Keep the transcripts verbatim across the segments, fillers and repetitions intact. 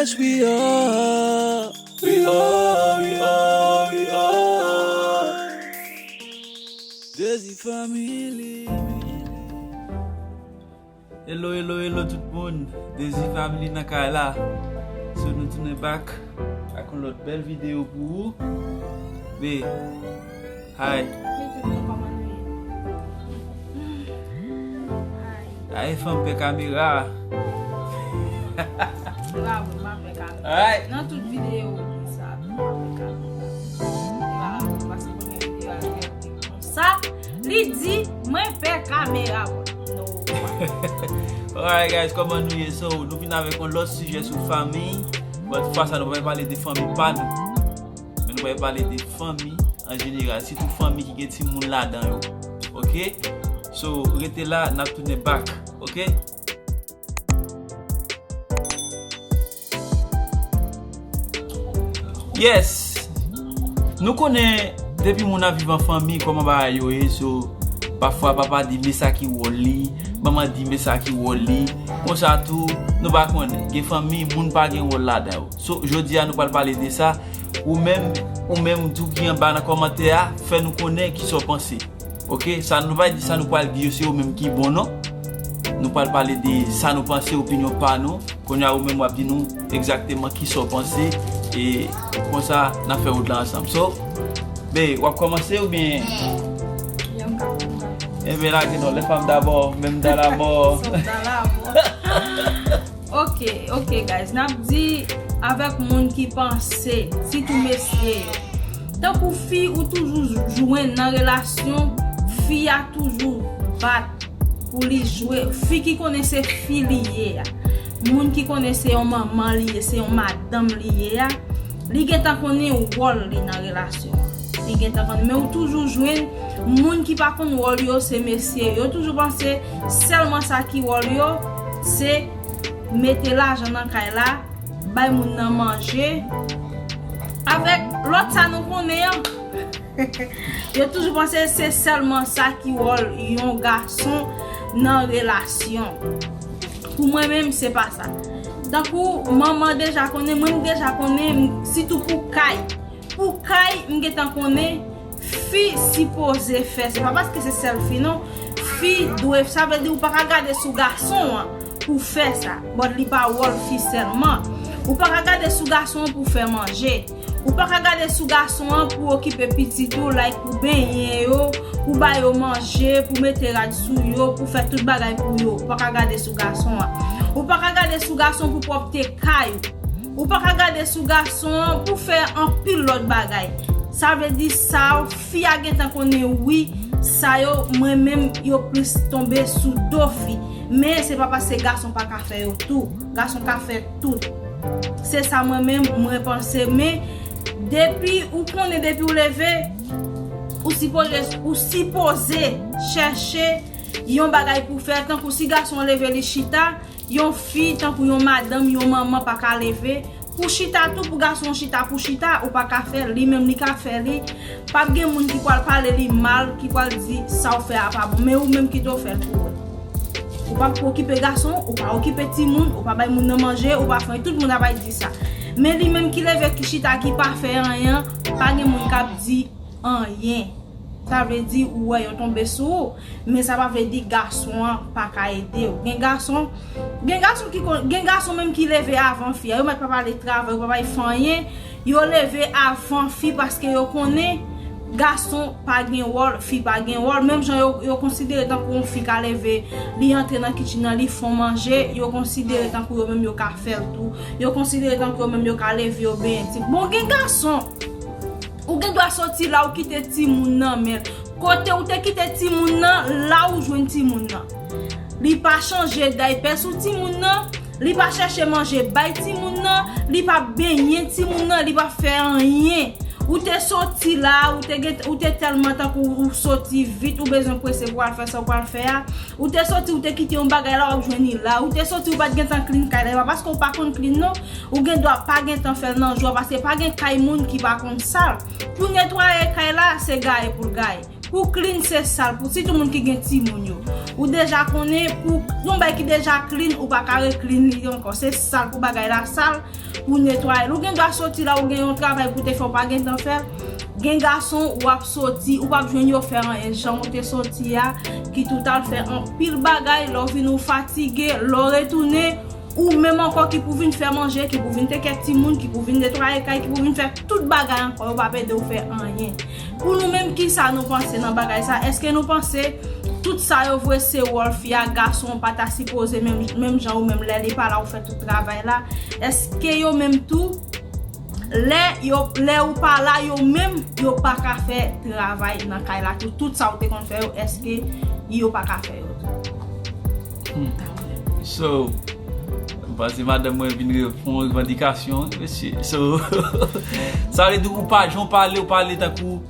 Yes, we are. We are, we are, we are. Dezi Family. Hello, hello, hello tout moun. Dezi Family nan kay la. So nou tounen back ak yon lòt bèl videyo pou ou. Be, hi. Hey, tout moun, kòman nou ye? Hi. Ay, fanm pè kamera. Bravo, m pa pè kamera. Alright. Nan tout videyo, ou di sa, m pa pè kamera. Bravo, paske premye videyo a li te konsa, li di, mwen pè kamera. No. Alright, guys, kòman nou ye? So, nou vin avèk yon lòt sijè sou fanmi. But fwa sa, nou pa pale de fanmi pa nou. Men nou pral pale de fanmi an jeneral, sitou fanmi ki gen timoun ladan yo. Oke? So, rete la, n ap tounen back. Oke? Yes! Nou konnen, depi moun ap viv an fanmi, kòman bagay yo ye, so, pafwa papa di, men sa ki wòl li, manman di, men sa ki wòl li. Konsa tou, nou pa konnen. Gen fanmi, moun pa gen wòl ladan yo. So, jodi a, nou pral pale de sa. Ou menm, ou menm tou ki anba nan kòmantè a, fè nou konnen kisa w panse. Oke, sa nou pa di sa nou pral di yo, se yo menm ki bon, non. Nou pral pale de sa nou panse, opinyon pa nou. Kounye a, ou menm w ap di nou egzakteman kisa w panse. E konsa, n ap fè wout la ansanm. So, be, w ap kòmanse oubyen? Ebyen, lage non, les femmes d'abord, menm dans la mort. Oke, oke, guys. N ap di avèk moun ki panse, sitou mesye yo. Tankou fi, ou toujou jwenn nan relasyon, fi a toujou bat pou li jwe. Fi ki konnen se fi li ye a. Moun ki konnen se yon manman li ye, se yon madanm li ye a. Li gentan konnen wòl li nan relasyon an. Li gentan konnen. Men ou toujou jwenn moun ki pa konn wòl yo, se mesye. Yo toujou panse sèlman sa ki wòl yo, se mete lajan nan kay la, bay moun nan manje. Avèk lòt sa nou konnen an, yo toujou panse se sèlman sa ki wòl yon gason nan relasyon. Pou mwen menm, se pa sa. Tankou manman deja konnen, mwen m deja konnen, m- sitou pou kay. Pou kay, m gentan konnen, fi sipoze fè. Se pa paske se sèl fi, non. Fi dwe, sa vle di ou pa ka gade sou gason an pou fè sa. But li pa wòl fi sèlman. Ou pa ka gade sou gason an pou fè manje. Ou pa ka gade sou gason an pou okipe pitit ou, like pou benyen yo, pou ba yo manje, pou mete rad sou yo, pou fè tout bagay pou yo. Ou pa ka gade sou gason an. Ou pa ka gade sou gason pou pwòpte kay ou. Ou pa ka gade sou gason an pou fè anpil lòt bagay. Sa vle di sa, fi a gentan konnen wi, sa yo, mwen menm, yo plis tonbe sou do fi. Men se pa paske gason pa ka fè yo tou. Gason ka fè tout. Se sa mwen menm, mwen panse. Men depi ou konnen, depi ou leve, ou sipoze, ou sipoze chèche yon bagay pou fè. Tankou si gason an leve li chita, yon fi, tankou yon madanm, yon manman pa ka leve pou chita tou, pou gason chita pou chita, ou pa ka fè, li menm li ka fè li. P ap gen moun ki pral pale li mal, ki pral di sa w fè a pa bon, men ou menm kite w fè l pou ou. Ou pa okipe gason, ou pa okipe timoun, ou pa bay moun nan manje, ou pa fè, tout moun ap bay di sa. Men li menm ki leve, ki chita, ki pa fè anyen, pa gen moun k ap di anyen. Sa vle di ou wè yo tonbe sou ou, men sa pa vle di gason an pa ka ede w. Gen gason, gen gason ki kon- gen gason menm ki leve avan fi a. Yo mèt pa pale travay, yo pa pale fè anyen. Yo leve avan fi paske yo konnen gason pa gen wòl, fi pa gen wòl. Menm jan yo, yo konsidere tankou yon fi ka leve, li antre nan kitchen nan, li fè yon manje, yo konsidere tankou yo menm yo ka fè l tou. Yo konsidere tankou yo menm yo ka leve, yo benyen ti. Bon, gen gason, ou gen dwa soti la, ou kite timoun nan men l. Kote ou te kite timoun nan, la ou jwenn timoun nan. Li pa chanje daypè sou timoun nan, li pa chèche manje bay timoun nan, li pa benyen timoun nan, li pa fè anyen. Ou te soti la, ou te gen, ou te tèlman tankou ou soti vit, ou bezwen prese pou al fè sa ou pral fè a. Ou te soti, ou te kite yon bagay la, w ap jwenn li la. Ou te soti, ou pa t gentan clean kay la. E pa paske ou pa konn clean, non. Ou gen dwa pa gentan fè l nan jou a, paske pa gen kay moun ki pa konn sal. Pou netwaye kay la, se gaye pou l gaye. Pou clean se sal, pou sitou moun ki gen timoun yo. Ou deja konnen, pou yon bagay ki deja clean, ou pa ka re-clean li ankò. Se sal pou bagay la sal, pou netwaye l. Ou gen dwa soti la, ou gen yon travay pou te fè, ou pa gen tan fè l. Gen gason, w ap soti, ou p ap jwenn yo fè anyen. Jan w te soti a, ki tou t al fè anpil bagay, lè w vin ou fatige, lè w retounen, ou menm ankò ki pou vin fè manje, ki pou vin teke timoun, ki pou vin netwaye kay, ki pou vin fè tout bagay ankò, yo p ap ede w fè anyen. Pou nou menm, kisa nou panse nan bagay sa? Èske nou panse tout sa yo vre se wòl fi a, gason an pa ta sipoze menm, menm jan ou menm lè li pa la ou fè tout travay la? Èske yo menm tou, lè yo, lè ou pa la, yo menm, yo pa ka fè travay nan kay la tou? Tout sa ou te konn fè yo, èske yo pa ka fè yo tou? Hmm. So, m panse madanm mwen vin reponn revandikasyon, mesye. So, sa vle di ou pa jan w pale, ou pale tankou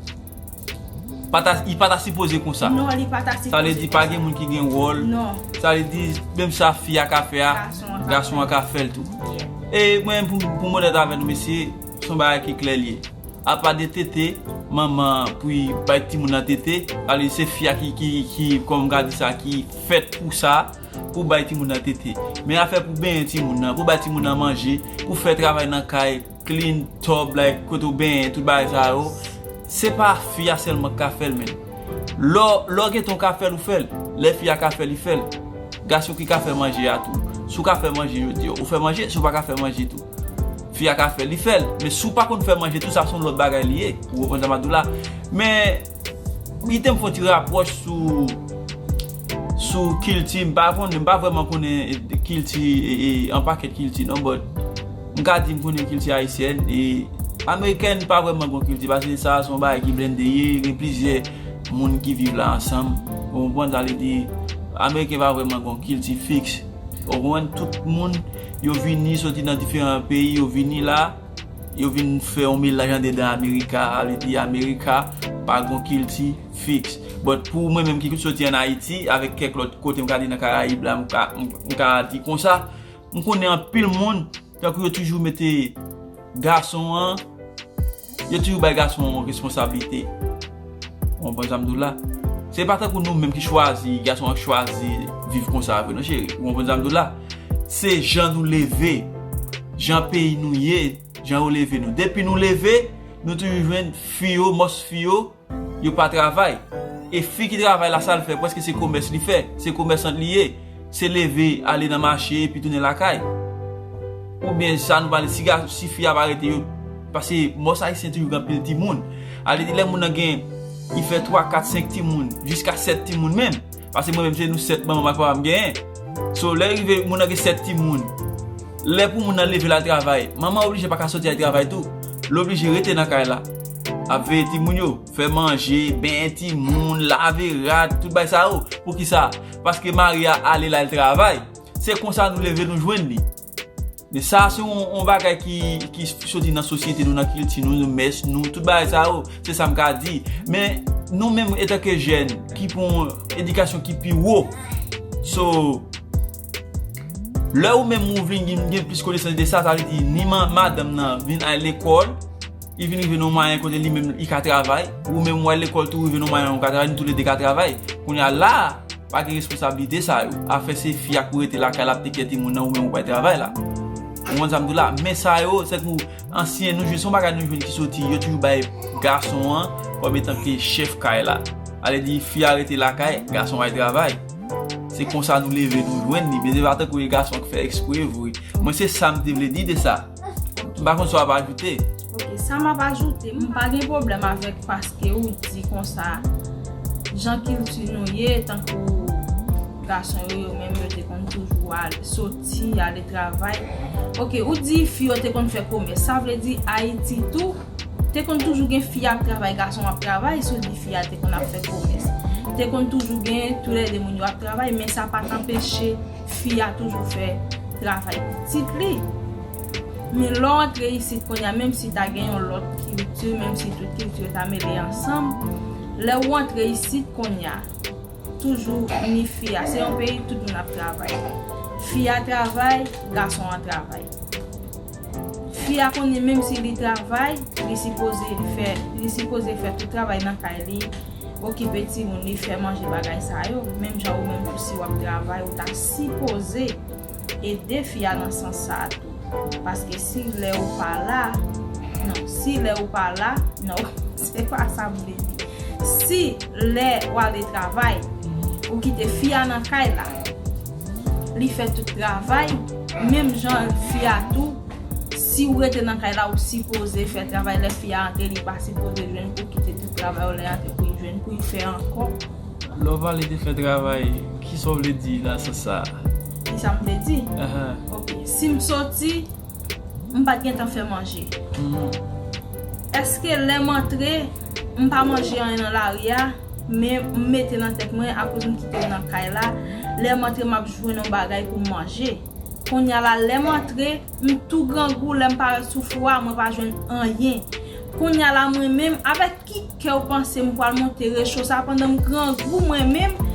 pa ta, li pa ta sipoze konsa. Non, li pa ta sipoze. Sa vle di pa gen moun ki gen wòl. Non. Sa vle di menm sa fi a ka fè a, gason an ka fè l tou. Yeah. E mwen pou, pou m onèt avè nou, mesye, se yon bagay ki klè l ye. Apa de tete, manman pou l bay timoun nan tete, sa vle di se fi a ki, ki, ki, kòm m ka di sa, ki fèt pou sa, pou bay timoun nan tete. Men afè pou benyen timoun nan, pou bay timoun nan manje, pou fè travay nan kay, clean tub, like, kote w benyen, tout bagay sa yo, se pa fi a sèlman k ka fè l, men. Lè, lè w gentan w ka fè l, ou fè l. Lè fi a ka fè l, li fè l. Gason ki ka fè manje a tou. Si w ka fè manje jodi a, ou fè manje, si w pa ka fè manje tou. Fi a ka fè l, li fè l. Men si w pa konn fè manje tou, sa se yon lòt bagay li ye. Ou konprann sa m ap di w la? Men, kite m fè yon ti rapwòch sou, sou kilti. M pa konnen, m pa vrèman konnen, e, kilti, e, e, yon pakèt kilti, non, but m ka di m konnen kilti ayisyèn, e amerikèn pa vrèman gon kilti, paske sa se yon bagay ki blende ye, gen plizyè moun ki viv la ansanm. Ou konprann sa vle di, ameriken pa vrèman gon kilti fiks. Ou konprann, tout moun, yo vini, soti nan diferan peyi, yo vini la, yo vin fè yon melaj andedan Amerika, sa vle di Amerika pa gon kilti fiks. But pou mwen menm ki soti ann Ayiti, avèk kèk lòt kote m ka di nan Karayib la, m ka, m, m ka di konsa, m konnen anpil moun, tankou yo toujou mete gason an, yo toujou bay gason an responsablite. Ou konprann sa m di w la? Se pa tankou nou menm ki chwazi, gason an chwazi viv konsa vre non, cheri. Ou konprann sa m di w la? Se jan nou leve, jan peyi nou ye, jan yo leve nou. Depi nou leve, nou toujou jwenn fi yo, mòs fi yo, yo pa travay. E fi ki travay la, sa l fè, prèske se komès li fè, se komèsant li ye. Se leve, ale nan mache, epi tounen lakay. Oubyen sa nou pale, si ga-, si fi a pa rete yo, paske mòs ayisyen toujou gen anpil timoun. Ale di lè moun nan gen, li fè twa, kat, senk timoun, jiska sèt timoun menm. Paske mwen menm se nou sèt manman m ak papa m genyen. So, lè rive moun nan gen sèt timoun, lè pou moun nan leve l al travay, manman oblije pa ka soti al travay tou. L oblije rete nan kay la. Ap veye timoun yo, fè manje, benyen timoun, lave rad, tout bagay sa yo. Poukisa? Paske mari a ale l al travay. Se konsa nou leve nou jwenn li. Men sa se yon, yon bagay ki, ki soti nan sosyete nou, nan kilti nou, nan mès nou, tout bagay sa yo, se sa m ka di. Men nou menm, etanke jèn, ki pran yon edikasyon ki pi wo. So, lè ou menm ou vin gen, gen plis konesans de sa, sa vle di ni ma-, madanm nan vin al lekòl, li vin rive nan yon mwayen kote li menm li ka travay, ou menm ou al lekòl tou, rive nan yon mwayen ou ka travay, nou toulede ka travay. Kounye a la, pa gen responsablite sa yo. Afè se fi a pou rete lakay la ap teke timoun nan, ou menm ou pral travay la. Ou konprann sa m di w la? Men sa yo, se pou ansyen nou jwenn, se yon bagay nou jwenn ki soti, yo toujou bay gason an kòm etanke chèf kay la. Ale di fi a rete lakay, gason an al travay. Se konsa nou leve, nou jwenn li. Men se pa tankou e gason an k fè ekspre vre. Mwen se sa m te vle di de sa. M pa konn sa w ap ajoute. Ok, sa m ap ajoute, m pa gen pwoblèm avèk paske ou di konsa, jan kilti nou ye, tankou gason yo, yo menm yo te konn toujou al soti, ale travay. Ok, ou di fi yo te konn fè komès. Sa vle di Ayiti tou, te konn toujou gen fi ap travay, gason ap travay, si w di fi a te konn ap fè komès. Te konn toujou gen toulède moun yo ap travay, men sa pa t anpeche fi a toujou fè travay pitit li. Men lè w antre isit kounye a, menm si ta gen yon lòt kilti, menm si tout kilti yo ta mele ansanm, lè w antre isit kounye a, toujou ni fi a. Se yon peyi tout moun ap travay. Fi a travay, gason an travay. Fi a konnen menm si li travay, li sipoze fè, li sipoze fè tout travay nan kay li, okipe timoun li, fè manje, bagay sa yo. Menm jan ou menm tou, si w ap travay, ou ta sipoze ede fi a nan sans sa a tou. Paske si lè ou pa la, non, si lè ou pa la, non, se pa sa m vle di. Si lè w ale travay, ou kite fi a nan kay la, li fè tout travay, menm jan fi a tou, si w rete nan kay la, ou sipoze fè travay. Lè fi a antre, li pa sipoze jwenn pou kite tout travay ou, lè antre pou li jwenn pou li fè ankò. Lè w pale de fè travay, kisa w vle di nan sans sa a? Kisa m vle di? Ahan. Ok, si m soti, m pa t gentan fè manje. Mhm. Èske lè m antre, m pa manje anyen nan lari a, men m mete nan tèt mwen, akoz m kite l nan kay la, lè m antre, m ap jwenn yon bagay pou m manje? Kounye a la, lè m antre, m tou grangou, lè m parèt sou fou a, mwen pa jwenn anyen. Kounye a la, mwen menm, avèk ki kè w panse m pral monte recho sa pandan m grangou mwen menm?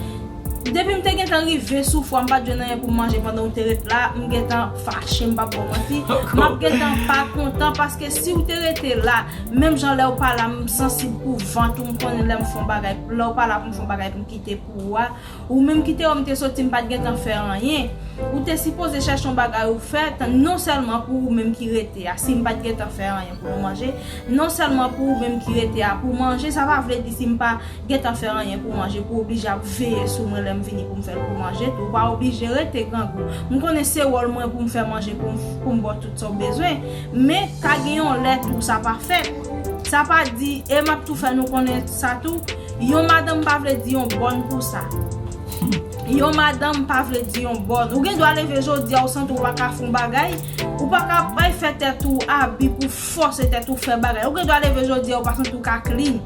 Depi m te gentan rive sou fou a, m pa t jwenn anyen pou m manje pandan w te ret la, m gentan fache, m p ap ba w manti. M ap gentan pa kontan, paske si w te rete la, menm jan lè w pa la, m sansib pou vant ou, m konnen lè m fè yon bagay, lè w pa la pou m fè yon bagay pou m kite pou ou a, ou menm ki te wè m te soti, m pa t gentan fè anyen. Ou te sipoze chèche yon bagay ou fè, tan-, non sèlman pou ou menm ki rete a, si m pa t gentan fè anyen pou nou manje, non sèlman pou ou menm ki rete a, pou manje, sa pa vle di si m pa gentan fè anyen pou manje, pou oblije ap veye sou mwen lè m vini pou m fè l pou manje tou. Ou pa oblije rete grangou. M konnen se wòl mwen pou m fè manje, pou m, pou m ba w tout sa w bezwen, men ka gen yon lè tou sa pa fèt. Sa pa di, e m ap tou fè nou konnen sa tou, yon madanm pa vle di yon bòn pou sa. Yon madanm pa vle di yon bòn. Ou gen dwa leve jodi a, ou santi ou pa ka fè yon bagay, ou pa ka bay fè tèt ou abi pou fòse tèt ou fè bagay. Ou gen dwa leve jodi a, ou pa santi ou ka clean.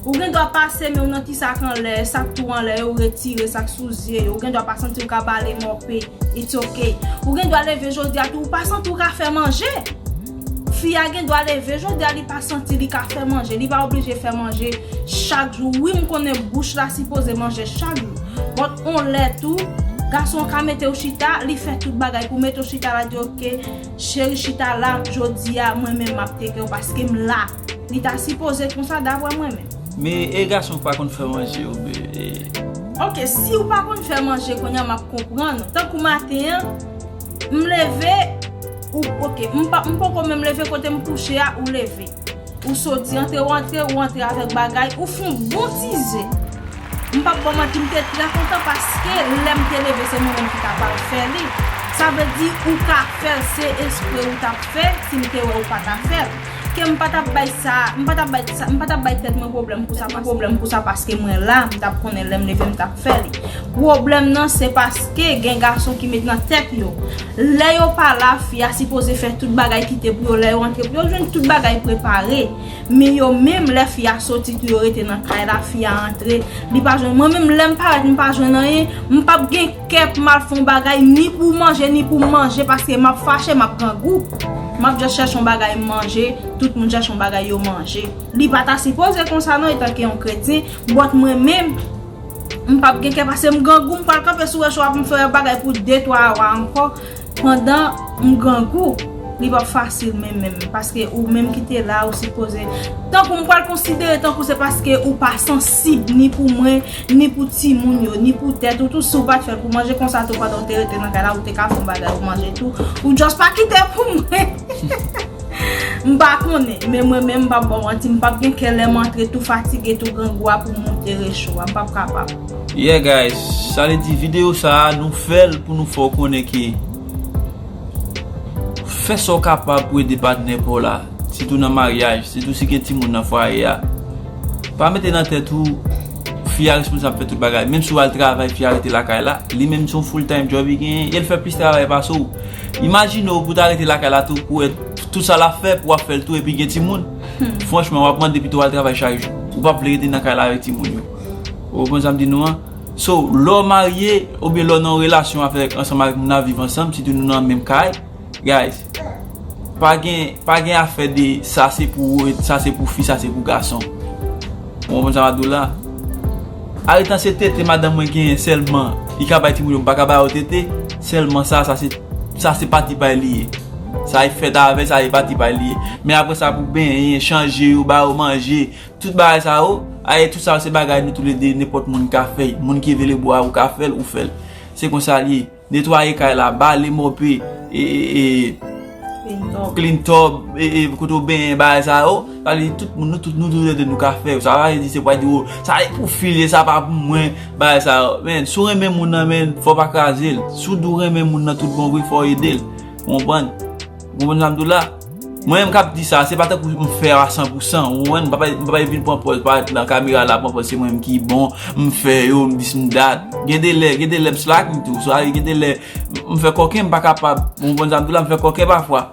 Ou gen dwa pase men w nan ti sak anlè, sak tou anlè yo, retire sak sou zye yo. Ou gen dwa pa santi ou ka bale mòpe. It's ok. Ou gen dwa leve jodi a tou, ou pa santi ou ka fè manje. Fi a gen dwa leve jodi a, li pa santi li ka fè manje. Li pa oblije fè manje chak jou. Wi, m konnen bouch la sipoze manje chak jou. But on lè tou, gason an ka mete w chita, li fè tout bagay pou mete w chita la, di, ok, cheri, chita la, jodi a, mwen menm m ap teke w paske m la. Li ta sipoze konsa, daprè mwen menm. Men e gason k pa konn fè manje oubyen e... Ok, si w pa konn fè manje, kounye a m ap konprann ou. Tankou maten an, m leve, ou, ok, m pa, m poko menm leve kote m kouche a, ou leve. Ou soti, antre, ou antre, ou antre avèk bagay, ou fè yon bon ti ze. M p ap ba w manti, m te trè kontan paske lè m te leve, se mwen menm ki ta pral fè li. Sa vle di, ou ka fè l, se espre ou t ap fè, si m te wè ou pa ta fè l. Ke m pa t ap bay sa, m pa t ap bay sa, m pa t ap bay tèt mwen pwoblèm pou sa, pwoblèm pou sa, paske mwen la, m t ap konnen lè m leve, m t ap fè li. Pwoblèm nan, se paske gen gason ki met nan tèt yo, lè yo pa la, fi a sipoze fè tout bagay kite pou yo, lè yo antre pou yo jwenn tout bagay prepare. Men yo menm, lè fi a soti tou, yo rete nan kay la, fi a antre, li pa jwenn. Mwen menm, lè m parèt, m pa jwenn anyen, m p ap gen kè pou m al fè yon bagay, ni pou manje, ni pou m manje, paske m ap fache, m ap grangou. M ap just chèche yon bagay m manje, tout moun chèche yon bagay yo manje. Li pa ta sipoze konsa non, etanke yon kretyen, but mwen menm, m p ap gen kè, paske m grangou, m pral kanpe sou recho a pou m fè bagay pou de, twa awa ankò. Pandan m grangou, li p ap fasil menm, menm, paske ou menm ki te la, ou sipoze, tankou m pral konsidere tankou se paske ou pa sansib ni pou mwen, ni pou timoun yo, ni pou tèt ou tou, si w pa t fè l pou manje konsa tou, pandan w te rete nan kay la, ou te ka fè yon bagay ou manje tou, ou just pa kite pou mwen. M pa konnen, men mwen menm, m p ap ba w manti, m p ap gen kè lè m antre tou fatige, tou grangou a pou m monte recho a, m p ap kapab. Yeah, guys, sa vle di videyo sa a, nou fè l pou nou fè w konnen ke fè sa w kapab pou ede patnè pa w la, sitou nan maryaj, sitou si gen timoun nan fwaye a. Pa mete nan tèt ou, fi a responsab fè tout bagay. Menm si w al travay, fi a rete lakay la, li menm se yon full time job li genyen, e l fè plis travay pase w. Imajine w pou w ta rete lakay la tou, pou wè tout sa l ap fè, pou w ap fè l tou, epi gen timoun. Franchman, w ap mande pito w al travay chak jou. Ou p ap vle rete nan kay la avèk timoun yo. Ou konprann sa m di nou an? So, lè w marye, oubyen lè w nan yon relasyon avèk, ansanm avèk moun n ap viv ansanm, sitou nou nan menm kay, guys, pa gen, pa gen afè de sa se pou ou, sa se pou fi, sa se pou gason. Ou konprann sa m ap di w la? Aretan se tete madanm mwen genyen sèlman, li ka bay timoun yo, m pa ka ba yo tete, sèlman sa, sa se, sa se pati pa l li ye. Sa e fèt avè, sa e pati pa l li ye. Men apre sa pou benyen, chanje yo, ba yo manje, tout bagay sa yo, Aye, tout sa se bagay nou toulede, nenpòt moun ka fè. Moun ki vle bwa, ou ka fè l, ou fè l. Se konsa l ye. Netwaye kay la, bale, mòpe, e, e, e, Clean top. Clean top, e, e, kote w benyen, bagay sa yo. Sa vle di tout moun, nou tout, nou toulede nou ka fè. Sa pa vle di se pa di, oh, sa e pou fi l, sa pa pou mwen, bagay sa yo. Men, si w renmen moun nan, men, fò w pa kraze l. Si w di w renmen moun nan tout bon vre, fò w ede l. Ou konprann? Ou konprann sa m di w la? Mwen menm k ap di sa, se pa tankou m fè a san pou san. Ou konprann? M pa, m pa vin pran pòz parèt nan kamera la, pran pòz se mwen menm ki bon, m fè yo, m dis m dat. Gen de lè, gen de lè m slacking tou. Sa vle di gen de lè m fè kòken, m pa kapab. Ou konprann sa m di w la, m fè kòken pafwa.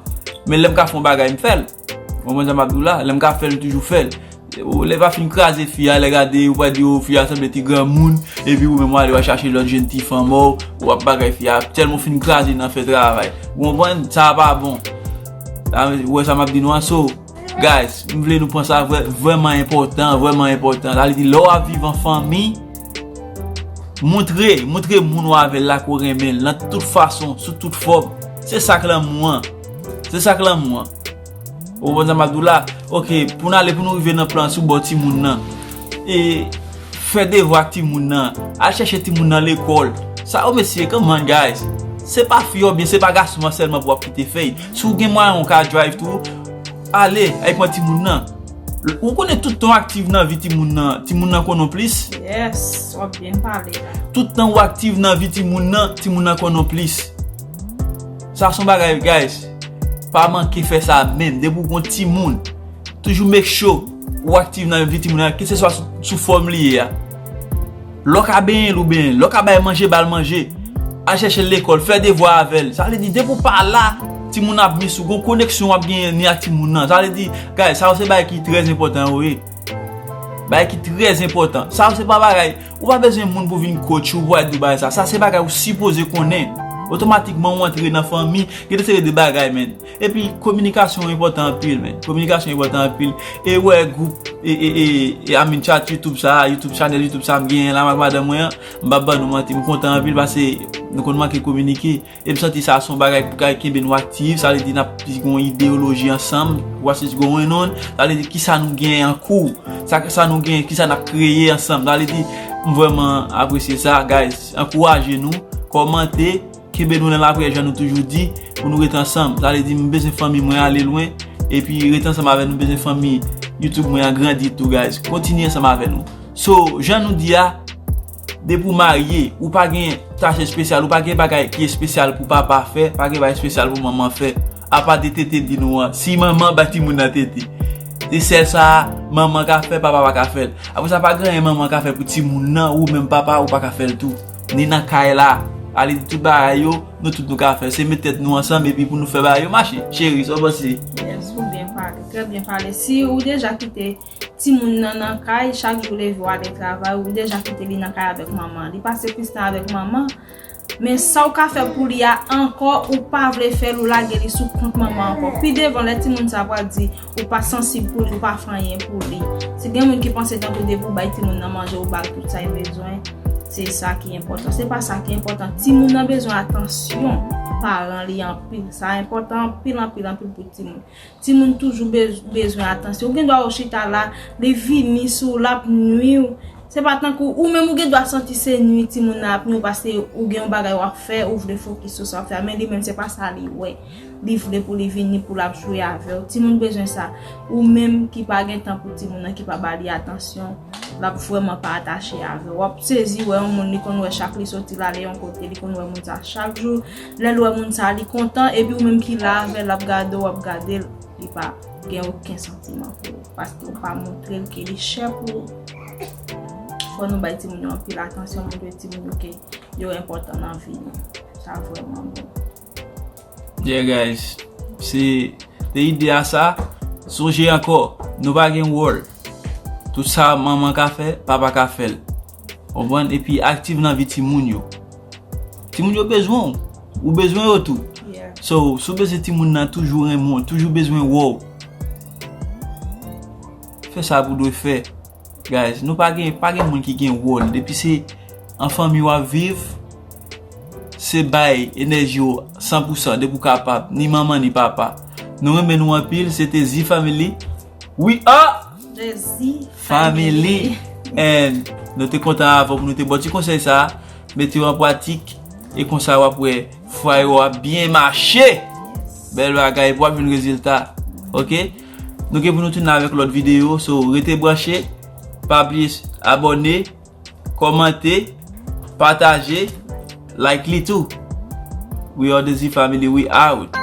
Men lè m ka fè yon bagay, m fè l. Ou konprann sa m ap di w la? Lè m ka fè l, m toujou fè l. Ou lè pa fin kraze fi a, lè gade, ou pa di, oh, fi a sanble ti granmoun, epi ou menm w ale w al chache lòt jèn ti fanm, oh, w ap bagay fi a, tèlman w fin kraze nan fè travay. Ou konprann? Sa a pa bon. Sa, ou wè sa m ap di nou an? So, guys, m vle nou pran sa vrè, vrèman enpòtan, vrèman enpòtan. Sa vle di, lè w ap viv an fanmi, montre, montre moun ou avè l la ke w renmen l, nan tout fason, sou tout fòm. Se sa k lanmou an. Se sa k lanmou an. Ou konprann sa m ap di w la? Ok, pou n ale, pou nou rive nan plan sou bò timoun nan. E fè devwa ak timoun nan. Al chèche timoun nan lekòl. Sa yo mesye, come on, guys. Se pa fi oubyen se pa gason an sèlman pou w ap kite fè l. Si w gen mwayen, w ka drive tou. Ale, al pran timoun nan. Ou konnen tout tan w aktif nan vi timoun nan, timoun nan konnen w plis. Yes, w ap byen pale la. Tout tan w aktif nan vi timoun nan, timoun nan konnen w plis. Sa se yon bagay, guys. Pa manke fè sa menm. Depi w gon timoun, toujou make sure ou aktif nan vi timoun nan, keseswa sou, sou fòm li ye a. Lè w ka benyen l, ou benyen l. Lè w ka bay manje, ba l manje. Al chèche l lekòl, fè devwa avè l. Sa vle di, depi w pa la, timoun ap miss ou. Gon koneksyon w ap genyen ni ak timoun nan. Sa vle di, guys, sa yo se bagay ki trè enpòtan yo ye. Bagay ki trè enpòtan. Sa yo se pa bagay, ou pa bezwen moun pou vin coach ou, pou al di w bagay sa. Sa se bagay ou sipoze konnen. Otomatikman, ou antre nan fanmi, gen de seri de bagay, men. Epi, kominikasyon enpòtan anpil, men. Kominikasyon enpòtan anpil. E wè gwoup, e, e, e, e, I mean, chat YouTube sa, YouTube channel YouTube sa, m genyen la, ak madanm mwen an, m pa ban nou manti, m kontan anpil, paske nou konn manke kominike. E m santi sa se yon bagay pou kay kenbe nou aktif, sa vle di n ap plis gen yon ideyoloji ansanm, w ap plis gen yon non, sa vle di kisa nou genyen an kou, sa, sa nou genyen, kisa n ap kreye ansanm, sa vle di, m vrèman apresye sa, guys, ankouraje nou, kòmante, kenbe nou nan lapriyè jan nou toujou di, pou nou ret ansanm, sa vle di, m bezwen fanmi mwen ale lwen, epi ret ansanm avè nou, m bezwen fanmi YouTube mwen an grandi tou, guys, kontinye ansanm avè nou. So, jan nou di a, depi w marye, ou pa gen tach espesyal, ou pa gen bagay ki espesyal pou papa fè, pa gen bagay espesyal pou manman fè. Apa de tete di nou an, si manman bay timoun nan tete. Se sèl sa manman ka fè, papa pa ka fè l. Apre sa, pa gen anyen manman ka fè pou timoun nan, ou menm papa, ou pa ka fè l tou. Ni nan kay la, ale di tout bagay yo, nou tout nou ka fè. Se met tèt nou ansanm epi pou nou fè bagay yo mache. Cheri, sa w panse? Yes, ou byen pale, trè byen pale. Si ou deja kite timoun nan nan kay, chak jou leve w ale travay, ou deja kite li nan kay avèk manman. Li pase plis tan avèk manman. Men sa w ka fè pou li a ankò, ou pa vle fè l, ou lage li sou kont manman ankò. Pi devan, lè timoun sa pral di ou pa sansib pou li, ou pa fè anyen pou li. Si gen moun ki panse tankou depi w bay timoun nan manje, ou ba l tout sa l bezwen, se sa ki enpòtan. Se pa sa ki enpòtan. Timoun nan bezwen atansyon paran li anpil. Sa enpòtan anpil, anpil, anpil pou timoun. Timoun toujou bez- bezwen atansyon. Ou gen dwa w chita la, li vini sou w, l ap nwi w. Se pa tankou ou menm ou gen dwa santi se nwi timoun nan ap nwi w paske ou gen yon bagay w ap fè, ou vle fokis sou sa w ap fè a, men li menm se pa sa li wè. Li vle pou li vini, pou l ap jwe avè w. Timoun bezwen sa. Ou menm ki pa gen tan pou timoun nan, ki pa ba li atansyon, l ap vrèman pa atache avè w. W ap sezi wè yon moun, li konn wè chak li soti l ale yon kote, li konn wè moun sa chak jou. Lè l wè moun sa, li kontan, epi ou menm ki la avè l, l ap gade w, w ap gade l, li pa gen okenn santiman pou ou, paske ou pa montre l ke li chè pou ou. Fò nou bay timoun yo anpil atansyon, montre timoun yo ke yo enpòtan nan vi nou. Sa vrèman bon. Yeah, guys. Se te ide a sa. Sonje ankò, nou pa gen wòl. Tout sa manman ka fè, papa ka fè l. Konprann? Epi aktif nan vi timoun yo. Timoun yo bezwen w. Ou bezwen yo tou. Yeah. So, si w bezwen timoun nan toujou renmen w, toujou bezwen wè w, fè sa pou dwe fè. Guys, nou pa gen, pa gen moun ki gen wòl. Depi se an fanmi w ap viv, se bay enèji w san pou san, depi w kapab, ni manman, ni papa. Nou renmen nou anpil, se te Zi Family. We are Dezi Family. And nou te kontan avè w pou nou te ba w ti konsèy sa. Mete yo an pratik. E konsa w ap wè fwa yo ap byen mache. Bèl bagay, w ap jwenn rezilta. Ok? Nou gen pou nou tounen avèk lòt videyo. So, rete branche. Pa bliye abòne, kòmante, pataje, like li tou. We are the Z Family, we out.